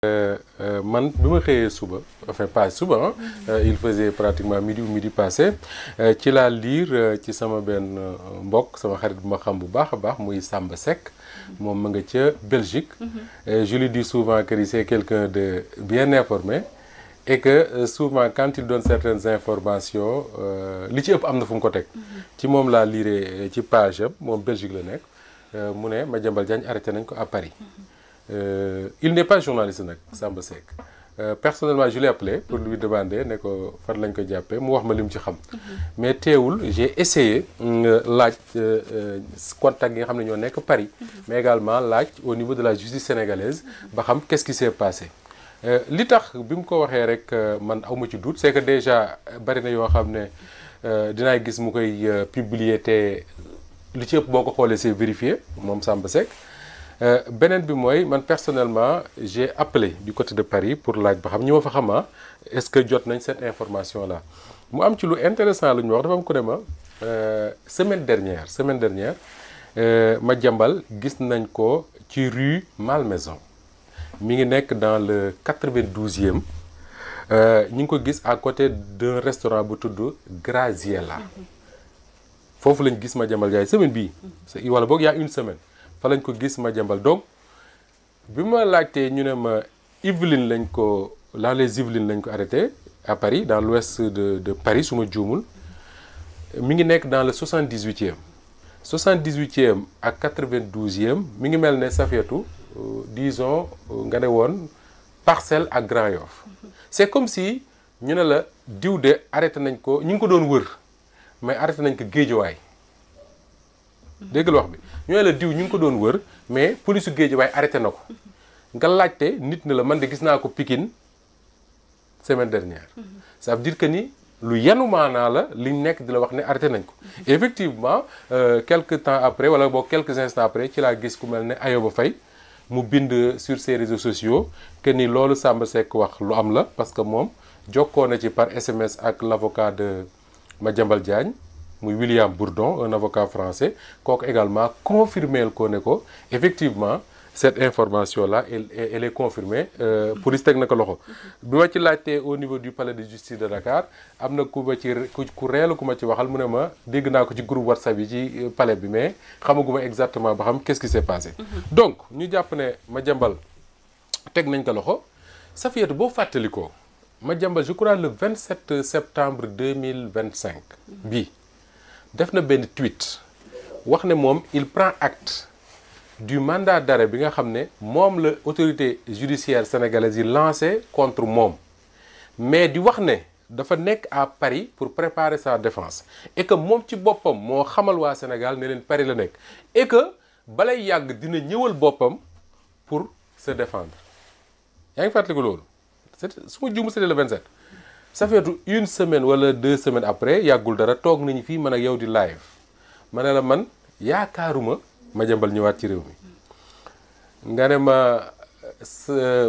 man bi ma xëyee suba enfin pas suba il faisait pratiquement midi ou midi passé ci laa lire ci sama benn mbokk sama xarit bu ma xam bu baax a baax muy Samba Seck moom ma nga ca Belgique. Je lui dis souvent que c'est quelqu'un de bien informé et que souvent quand il donne certaines informations li ci ëpp am na fu mu ko teg. ci moom laa lire ci page am moom Belgique la nekk mu ne Madiambal Diagne arrêté nañ ko à Paris. Il n'est pas journaliste nag Samba Seck personnellement je l'ai appelé pour lui demander ne ko fan lañ ko jàppee mu wax ma li mu ci xam mais teewul j'ai essayé laaj contact yi nga xam ne ñoo nekk Paris mais également laaj au niveau de la justice sénégalaise ba xam qu'est-ce qui s'est passé li tax bi mu ko waxee rek man awma ci doute c'est que déjà bari na yoo xam ne dinaa gis mu koy publier te li ci ëpp boo ko xoolee c'est vérifié moom Samba Seck beneen bi mooy man personnellement j'ai appelé du côté de Paris pour laaj ba xam ñi ma fa xamaa est-ce que jot nañ cette information là mu am ci lu intéressant lu ñu wax dafa am ku ne ma semaine dernière Madiambal gis nañ ko ci rue Malmaison mi ngi nekk dans le 92e ñu ngi ko gis à côté d'un restaurant bu tudd Graziella foofu lañ gis Madiambal Diagne semaine bii wala boog y a une semaine fa lañ ko gis Madiambal donc bi ma laajtee ñu ne ma Yvelines lañ ko dans les Yvelines lañ ko arrêté à Paris dans l'ouest de Paris su ma juumul mi ngi nekk dans le 78e ak 92e mi ngi mel ne Safiatou disons nga ne woon Parcelles ak Grand Yoff c'est comme si ñu ne la diw de arrêté nañ ko ñu ngi ko doon wër mais arrêté nañ ko Guédiawaye dégg nga wax bi ñooy la diw ñu ngi ko doon wër mais police Guédiawaye arrêté na ko nga laajte nit ne la man de gis naa ko Pikine semaine dernière ça veut dire que ni lu yanu maanaa la liñ nekk di la wax ne arrêté nañ ko effectivement quelque temps après wala boog quelques instants après ci laa gis ku mel ne Ayoba Faye mu bind sur ses réseaux sociaux que ni loolu Samba Seck wax lu am la parce que moom jokkoo na ci par SMS ak l'avocat de Madiambal Diagne muy William Bourdon un avocat français kooku également confirmé ko ne ko effectivement cette information là elle est confirmée police teg na ko loxo bi ma ci laajtee au niveau du palais de justice de Dakar am na ku reelu ku ma ci waxal mu ne ma dégg naa ko ci groupe WhatsApp yi ci palais bi mais xamaguma exactement ba xam qu'est-ce qui s'est passé donc ñu jàpp ne Madiambal teg nañ ko loxo Safiatou boo fàttalikoo Madiambal je crois le 27 septembre 2025 bii def na benn tweet wax ne moom il prend acte du mandat d'arrêt bi nga xam ne moom la autorité judiciaire sénégalaise yi lancé contre moom mais di wax ne dafa nekk à Paris pour préparer sa défense et que moom ci boppam moo xamal waa Sénégal ne leen Paris la nekk et que balay yàgg dina ñëwal boppam pour se défendre yaa ngi fàttaliku loolu su ma juum c'était le 27 Safiatou une semaine wala 2 semaines après yàggul dara toog nañu fii man ak yow di live ma ne la man yaakaaruma Madiambal ñëwaat ci réew mi nga ne ma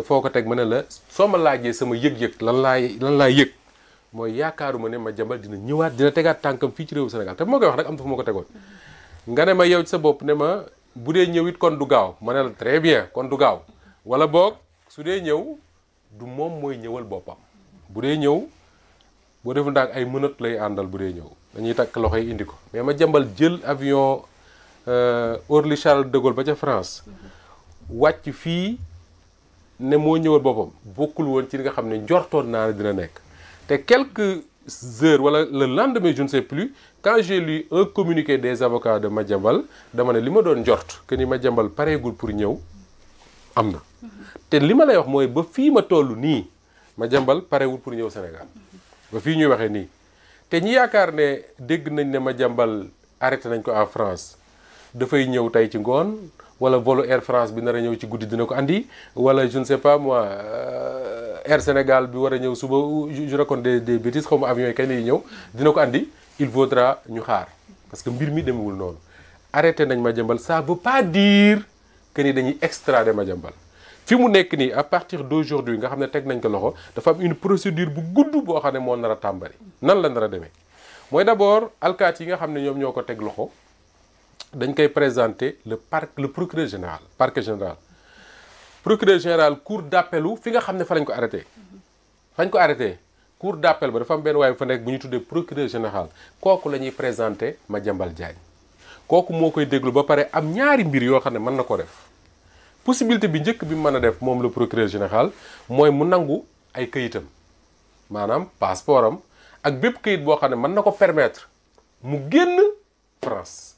foo ko teg ma ne la soo ma laajee sama yëg-yëg lan laay yëg mooy yaakaaruma ne Madiambal dina ñëwaat dina tegaat tànkam fii ci réewu Sénégal te bu ma koy wax rek am na fu ma ko tegoon nga ne ma yow ci sa bopp ne ma bu dee ñëw it kon du gaaw ma ne la très bien kon du gaaw wala boog su dee ñëw du moom mooy ñëwal boppam bu dee ñëw boo deful ndax ay mënat lay àndal bu dee ñëw dañuy takk loxo yi indi ko mais Madiambal jël avion Orly Charles de Gaulle ba ca France wàcc fii ne moo ñëwal boppam bokkul woon ci li nga xam ne njortoon naa ne dina nekk te quelques heures wala le lendemain je ne sais plus quand j'ai lu un communiqué des avocats de Madiambal dama ne li ma doon njort que ni Madiambal pareegul pour ñëw am na te li ma lay wax mooy ba fii ma toll nii Madiambal parewul pour ñëw Sénégal ba fii ñuy waxee nii te ñi yaakaar ne dégg nañ ne Madiambal arrêté nañ ko en France dafay ñëw tey ci ngoon wala volu Air France bi nar a ñëw ci guddi dina ko andi wala je ne sais pas moi Air Sénégal bi war a ñëw suba je raconte des bêtises xaw ma avion yi kañ lay ñëw dina ko andi il vaudra ñu xaar parce que mbir mi demewul noonu arrêté nañ Madiambal ça veut pas dire que ni dañuy extrader Madiambal fi mu nekk nii à partir d'aujourd'hui nga xam ne teg nañ ko loxo dafa am une procédure bu gudd boo xam ne moo nar a tàmbali nan la nar a demee mooy d'abord alkaati yi nga xam ne ñoom ñoo ko teg loxo dañ koy présenter le procureur général parquet général procureur général cour d'appelu fi nga xam ne fa lañ ko arrêté. fañ ko arrêté cour d'appel ba dafa am benn waaye bu fa nekk bu ñu tuddee procureur général kooku la ñuy présenté Madiambal Diagne kooku moo koy déglu ba pare am ñaari mbir yoo xam ne mën na ko def possibilité bi njëkk bi mu mën a def moom le procureur général mooy mu nangu ay këyitam maanaam passeport am ak bépp këyit boo xam ne mën na ko permettre mu génn France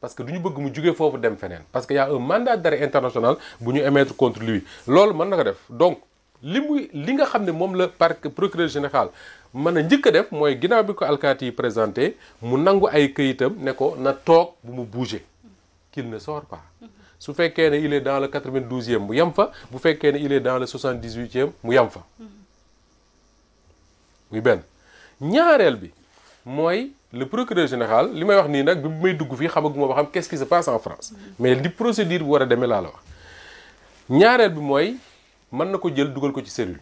parce que du ñu bëgg mu jugee foofu dem feneen parce que y a un mandat d'arrêt international bu ñu émettre contre lui loolu mën na ko def donc li nga xam ne moom la procureur général mën a njëkk a def mooy ginnaaw bi ko alkaati yi présenté mu nangu ay këyitam ne ko na toog bu mu bouger qu'il ne sort pas su fekkee ne il est dans le 92e mu yem fa bu fekkee ne il est dans le 78e mu yem fa muy benn ñaareel bi mooy le procureur général li may wax nii nag bi may dugg fii xamaguma ba xam qu'est-ce qui se passe en France mais li procédure bi war a demee laa la wax ñaareel bi mooy mën na ko jël dugal ko ci cellule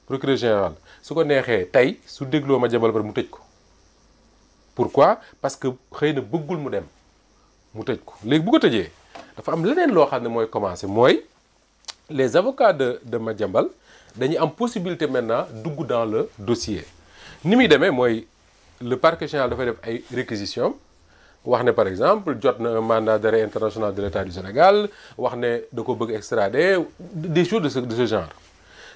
procureur général su ko neexee tey su dégloo Madiambal ba mu tëj ko pourquoi parce que xëy na bëggul mu dem mu tëj ko léegi bu ko tëjee dafa am leneen loo xam ne mooy commencer mooy les avocats de Madiambal dañuy am possibilité maintenant dugg dans le dossier ni muy demee mooy le parquet général dafay def ay réquisitions wax ne par exemple jot na un mandat d'arrêt international de l'État du Sénégal wax ne da ko bëgg extrader des choses de ce genre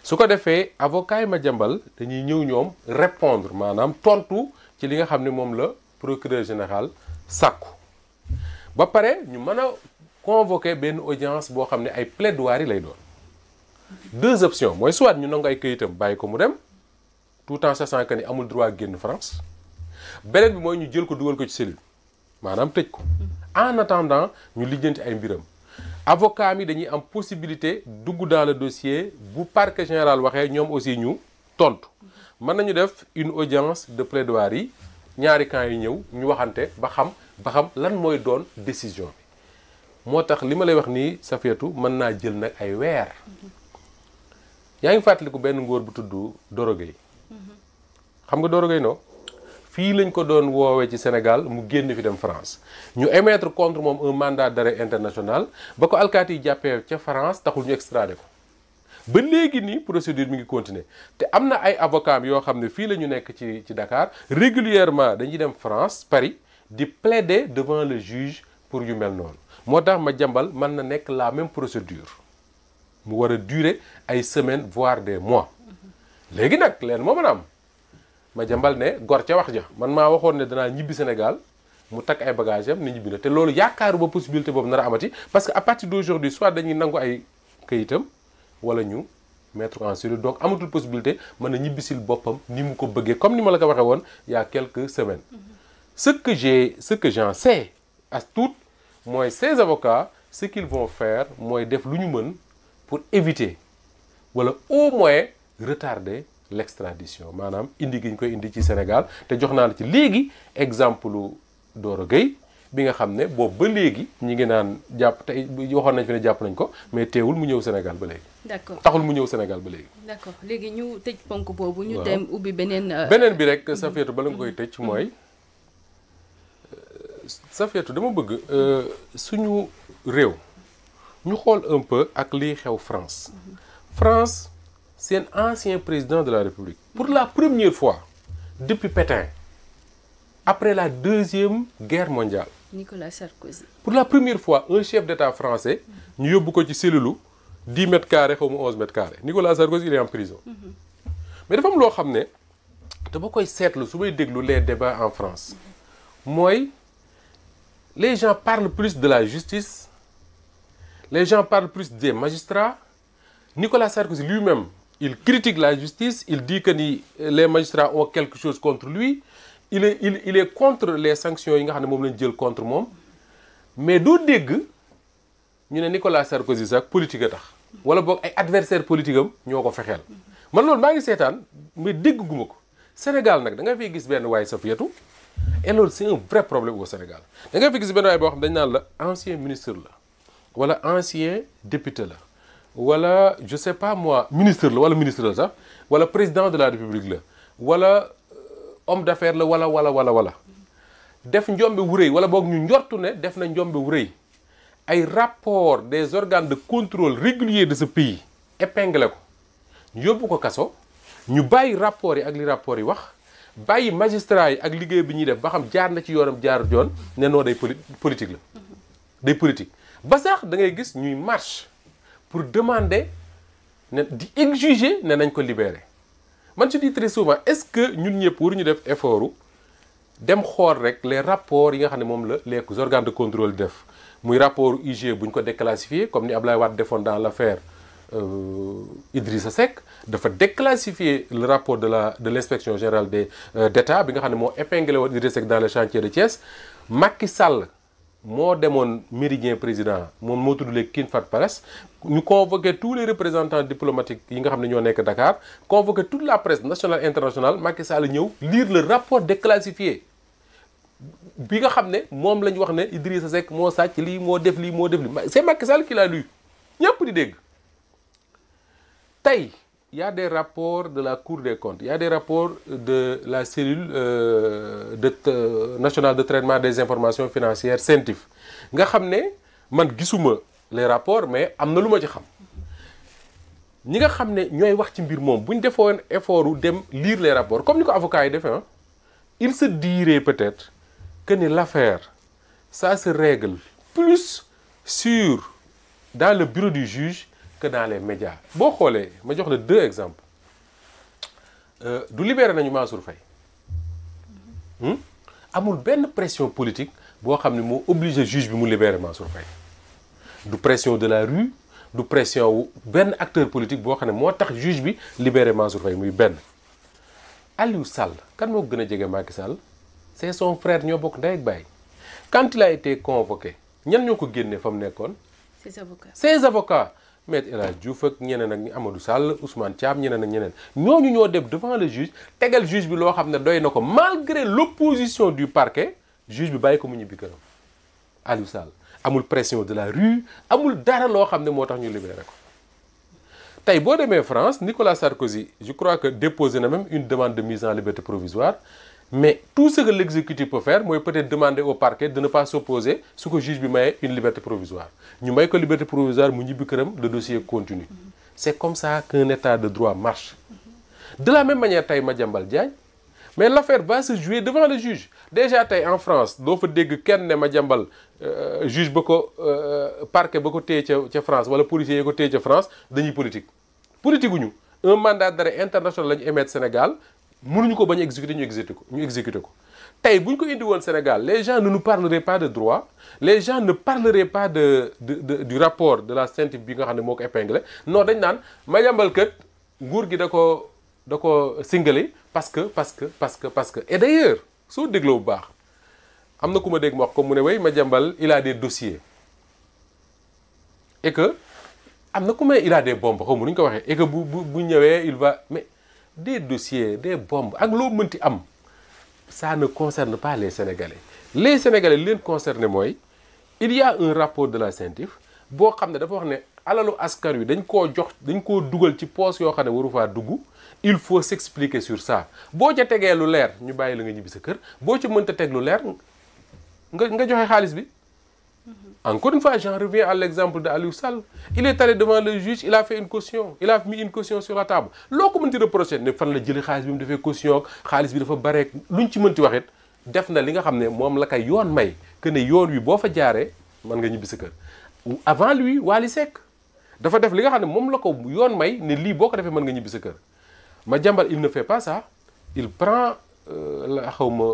su ko defee avocat yi Madiambal dañuy ñëw ñoom répondre maanaam tontu ci li nga xam ne moom la procureur général sàkku ba pare ñu mën a convoquer benn audience boo xam ne ay plaidoiries lay doon deux options mooy soit ñu nangu ay këyitam bàyyi ko mu dem tout en sachant que ni amul droit génn France beneen bi mooy ñu jël ko dugal ko ci cellule maanaam tëj ko en attendant ñu lijjanti ay mbiram avocat mi dañuy am possibilité dugg dans le dossier bu parquet général waxee ñoom aussi ñu tontu mën nañu def une audience de plaidoirie ñaari camps yi ñëw ñu waxante ba xam lan mooy doon décision bi moo tax li ma lay wax nii Safiatou mën naa jël nag ay weer yaa ngi fàttaliku benn ngóor bu tudd Doro Gueye xam nga Doro Gueye no fii lañ ko doon woowee ci Sénégal mu génn fi dem France ñu émettre contre moom un mandat d'arrêt international ba ko alkaati yi jàppee ca France taxul ñu extradé ko ba léegi nii procédure mi ngi continuer te am na ay avocats yoo xam ne fii la ñu nekk ci Dakar régulièrement dañuy dem France Paris di plaider devant le juge pour yu mel noonu moo tax Madiambal mën na nekk la même procédure mu war a durer ay semaines voire des mois léegi nag leen moo mën a am Madiambal ne gor ca wax ja man maa waxoon ne danaa ñibbi Sénégal mu takk ay bagages am ni ñibbi na te loolu yaakaaru ba possibilité boobu nar a amati parce que à partir d'aujourd'hui soit dañuy nangu ay këyitam wala ñu mettre en cellule donc amatul possibilité mën a ñibbisil boppam ni mu ko bëggee comme ni ma la ko waxee woon il y a quelques semaines ce que j'en sais as tuut mooy ces avocats ce qu'ils vont faire mooy def lu ñu mën pour éviter wala au moins retarder l'extradition maanaam indi gi ñu koy indi ci Sénégal te jox naa la ci léegi exemple Doro Gueye bi nga xam ne boobu ba léegi ñi ngi naan jàpp tey waxoon nañ fi ne jàpp nañ ko mais teewul mu ñëw Sénégal ba léegi. d'accord taxul mu ñëw Sénégal ba léegi. d'accord léegi ñu tëj ponk boobu. ñu dem ubbi beneen. beneen bi rek Safiatou bala nga koy tëj mooy Safiatou dama bëgg suñu réew ñu xool un peu ak lii xew France. France c'est un ancien président de la République. pour la première fois depuis Pétain. après la deuxième guerre mondiale. Nicolas Sarkozy. pour la première fois un chef d'État français ñu yóbbu ko ci cellule 10 mètres carrés xaw ma 11 mètres carrés Nicolas Sarkozy il est en prison. mais dafa am loo xam ne dama koy seetlu su may déglu les débats en France mooy les gens parlent plus de la justice les gens parlent plus des magistrats Nicolas Sarkozy lui-même il critique la justice il dit que ni les magistrats ont quelque chose contre lui. il est contre les sanctions yi nga xam ne moom lañ jël contre moom mais doo dégg ñu ne Nicolas Sarkozy sax politique a tax wala boog ay adversaire politique am ñoo ko fexeel man loolu maa ngi seetaan mais dégg guma ko Sénégal nag da nga fiy gis benn waay Safiatou et loolu c'est un vrai problème au Sénégal da nga fiy gis benn waay boo xam dañ naan la ancien ministre la wala ancien député la wala je sais pas moi ministre la wala ministre la sax wala président de la République la wala homme d'affaires la wala def njombe wu rëy wala boog ñu njortu ne def na njombe wu rëy ay rapport des organes de contrôle réguliers de ce pays épinglé ko ñu yóbbu ko kaso ñu bàyyi rapport yi ak li rapport yi wax bàyyi magistrat yi ak liggéey bi ñuy def ba xam jaar na ci yoonam jaar yoon ne noo day politique la day politique ba sax da ngay gis ñuy marche pour demander ne di exiger ne nañ ko libérer man je dis très souvent est-ce que ñun ñëpp waruñu def effort dem xool rek les rapports yi nga xam ne moom la les organes de contrôle def muy rapport IGE bu ñu ko déclassifié comme ni Ablaye Wade defoon dans l'affaire Idrissa Seck dafa déclassifier le rapport de l'inspection générale d'État bi nga xam ne moo épinglé woon Idrissa Seck dans le chantier de Thiès. Macky Sall moo demoon Méridien président moom moo tudd léegi King Fahd Palace ñu convoqué tous les représentants diplomatiques yi nga xam ne ñoo nekk Dakar convoqué toute la presse nationale internationale Macky Sall ñëw lire le rapport déclassifié bi nga xam ne moom la ñu wax ne Idrissa Seck moo sàcc lii moo def lii moo def lii c'est Macky Sall qui l'a lu ñëpp di dégg. Tey y a des rapports de la Cour des comptes, y a des rapports de la cellule nationale de traitement des informations financières CENTIF nga xam ne man gisuma les rapports mais am na lu ma ci xam ñi nga xam ne ñooy wax ci mbir moom bu ñu defoon effort u dem lire les rapports comme ni ko avocats yi defee il se dirait peut-être que ni l'affaire ça se règle plus dans le bureau du juge que dans les médias. boo xoolee ma jox la 2 exemples du libéré nañu Mansour Faye amul benn pression politique boo xam ne moo obligé juge bi mu libéré Mansour Faye du pression de la rue du pression wu benn acteur politique boo xam ne moo tax juge bi libéré Mansour Faye muy benn. Aliou Sall kan moo gën a jege Macky Sall c'est son frère ñoo bokk ndey ak baay quand il a été convoqué ñan ñoo ko génnee fa mu nekkoon. ses avocats. Maître El Hadji Diouf ak ñeneen ak Amadou Sall Ousmane Thiam ñeneen ak ñeneen ñooñu ñoo dem devant le juge tegal juge bi loo xam ne doy na ko malgré l'opposition du parquet juge bi bàyyi ko mu ñibbi këram. Aliou Sall amul pression de la rue amul dara loo xam ne moo tax ñu libéré ko. tey boo demee France Nicolas Sarkozy je crois que déposé na même une demande de mise en liberté provisoire mais tout ce que l'exécutif peut faire mooy peut-être demander au parquet de ne pas s'opposer su ko juge bi mayee une liberté provisoire ñu may ko liberté provisoire mu ñibbi këram le dossier continue. C'est comme ça qu'un état de droit marche. De la même manière tey Madiambal Diagne mais l'affaire va se jouer devant le juge déjà tey en France doo fa dégg kenn ne Madiambal juge ba ko parquet ba ko téye ca France wala policier yi ko téye ca France dañuy politique uñu un mandat d'arrêt international la ñu émettre Sénégal mënuñu ko bañ a exécuter ñu exécuter ko tey bu ñu ko indi woon Sénégal les gens ne nous parleraient pas de droit les gens ne parleraient pas du rapport de la CENTIF bi nga xam ne moo ko épinglé non dañ naan Madiambal kat nguur gi da ko singalé parce que et d'ailleurs soo dégloo bu baax am na ku ma dégg ma wax ko mu ne way Madiambal il a des dossiers et que am na ku may il a des bombes xaw ma nu ñu ko waxee et que bu ñëwee il va mais des dossiers des bombes ak loo mënti am ça ne concerne pas les Sénégalais li leen concerné mooy il y a un rapport de la CENTIF boo xam ne dafa wax ne alalu askan wi dañ koo dugal ci poche yoo xam ne waru faa dugg il faut s'expliquer sur ça boo ca tegee lu leer ñu bàyyi la nga ñibbi sa kër boo ci mënta teg lu leer nga joxe xaalis bi. Encore une fois, j'en reviens à l'exemple de Aliou Sall. Il est allé devant le juge, il a fait une caution. Il a mis une caution sur la table. loo ko mënti reproché ne fan la jëlee xaalis bi mu defee caution xaalis bi dafa bareek luñ ci mënti wax it def na li nga xam ne moom la kay yoon may que ne yoon wi boo fa jaaree mën nga ñibbi sa kër. Avant lui Wally Seck dafa def li nga xam ne moom la ko yoon may ne lii boo ko defee mën nga ñibbi sa kër Madiambal il ne fait pas ça il prend la xaw ma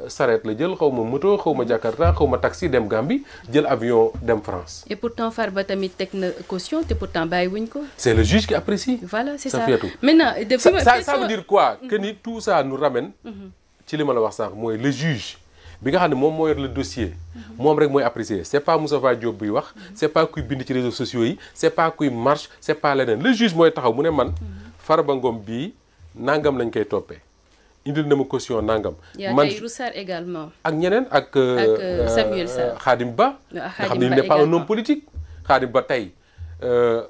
saret la jël xaw ma moto xaw ma Jakarta xaw ma taxi dem Gambie jël avion dem France. et pourtant Farba tamit teg na caution te pourtant bàyyi wuñ ko. c'est le juge qui apprécie. voilà c'est ça maintenant ça veut dire quoi que ni tout ça nous ramène. ci li ma la wax sànq mooy le juge bi nga xam ne moom moo yor le dossier. moom rek mooy apprécier c'est pas Moustapha Diop buy wax. c'est pas kuy bind ci réseaux sociaux yi c'est pas kuy marche c'est pas leneen le juge mooy taxaw mu ne man. Farba Ngom bii nangam lañ koy toppee. indil na ma caution nangam. man Tahirou Sarr également. ak ñeneen ak Samuel Sarr Khadim Ba. nga xam ne il n'est pas un homme politique. Khadim Ba tey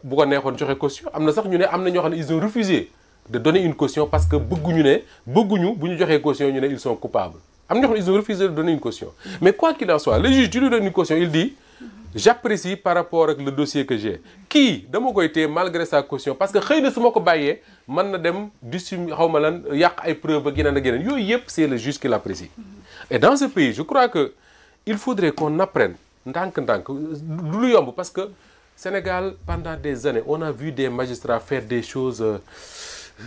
bu ko neexoon joxe caution am na sax ñu ne am na ñoo xam ne ils ont refusé de donner une caution parce que bëgguñu bu ñu joxee caution ñu ne ils sont coupables am na ñoo xam ne ils ont refusé de donner une caution. mais quoi qu'il en soit le juge tu lui donnes une caution il dit j'apprécie par rapport ak le dossier que j'ai kii dama koy téye malgré sa caution parce que xëy na su ma ko bàyyee mën na dem xaw ma lan yàq ay preuves ak yeneen ak yeneen yooyu yëpp c'est le juge qui l'apprécie. Et dans ce pays je crois que il faudrait qu'on apprenne ndànk-ndànk lu yomb parce que Sénégal pendant des années on a vu des magistrats faire des choses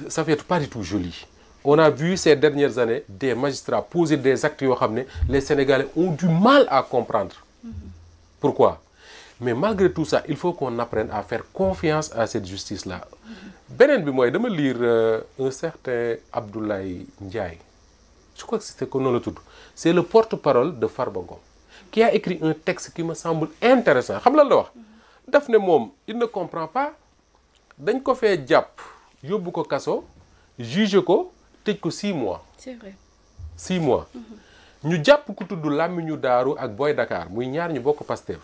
ça fait pas du tout joli. On a vu ces dernières années des magistrats poser des actes yoo xam ne les Sénégalais ont du mal à comprendre. Pourquoi? Mais malgré tout ça il faut qu'on apprenne à faire confiance à cette justice-là. Beneen bi mooy dama lire un certain Abdoulaye Ndiaye je crois que c'était comme noonu la tudd c'est le porte-parole de Farba Ngom qui a écrit un texte qui me semble intéressant xam lan la wax daf ne moom il ne comprend pas dañ ko fee jàpp yóbbu ko kaso juge ko tëj ko 6 mois. C'est vrai. 6 mois. ñu jàpp ku tudd Lamine Daaru ak Boy Dakar muy ñaar ñu bokk Pastef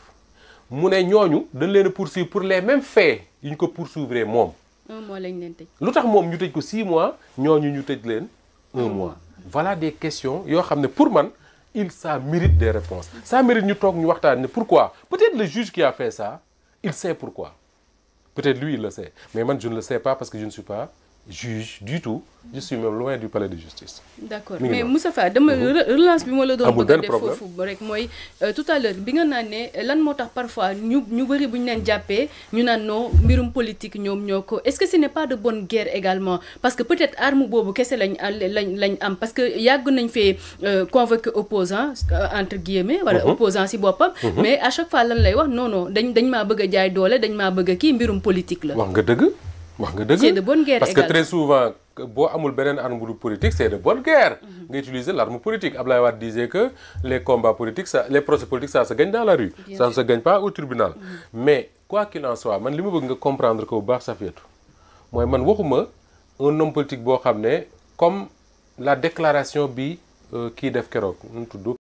mu ne ñooñu dañ leen a poursuivre pour les mêmes faits yi ñu ko poursuivre moom. 1 mois lañ leen tëj. lu tax moom ñu tëj ko 6 mois ñooñu ñu tëj leen 1 mois. Voilà des questions yoo xam ne pour man ça mérite des réponses ça mérite ñu toog ñu waxtaan ne pourquoi peut-être le juge qui a fait ça il sait pourquoi peut-être lui il le sait mais man je ne le sais pas parce que je ne suis pas juge du tout je suis même loin du palais de justice. D'accord mais Moustapha dama relance bi ma la doon bëgg a def foofu rek mooy tout à l'heure bi nga naan ne lan moo tax parfois ñu bëri bu ñu leen jàppee ñu naan non mbirum politique ñoom ñoo ko est-ce que ce n'est pas de bonne guerre également parce que peut-être arme boobu kese lañ am parce que yàgg nañ fee convoquer opposant entre guillemets wala opposant si boppam mais à chaque fois lan lay wax non dañ maa bëgg a jaay doole dañ maa bëgg a kii mbirum politique la. wax nga dëgg. C'est de bonne guerre parce que très souvent boo amul beneen arme bu politique c'est de bonne guerre. nga utiliser l'arme politique Ablaye Wade disait que les combats politiques les procès politiques ça se gagne dans la rue. Ça ne se gagne pas au tribunal. Mais quoi qu'il en soit man li ma bëgg nga comprendre ko bu baax Safiatou mooy man waxuma un homme politique boo xam ne comme la déclaration bi kii def keroog nu mu tudd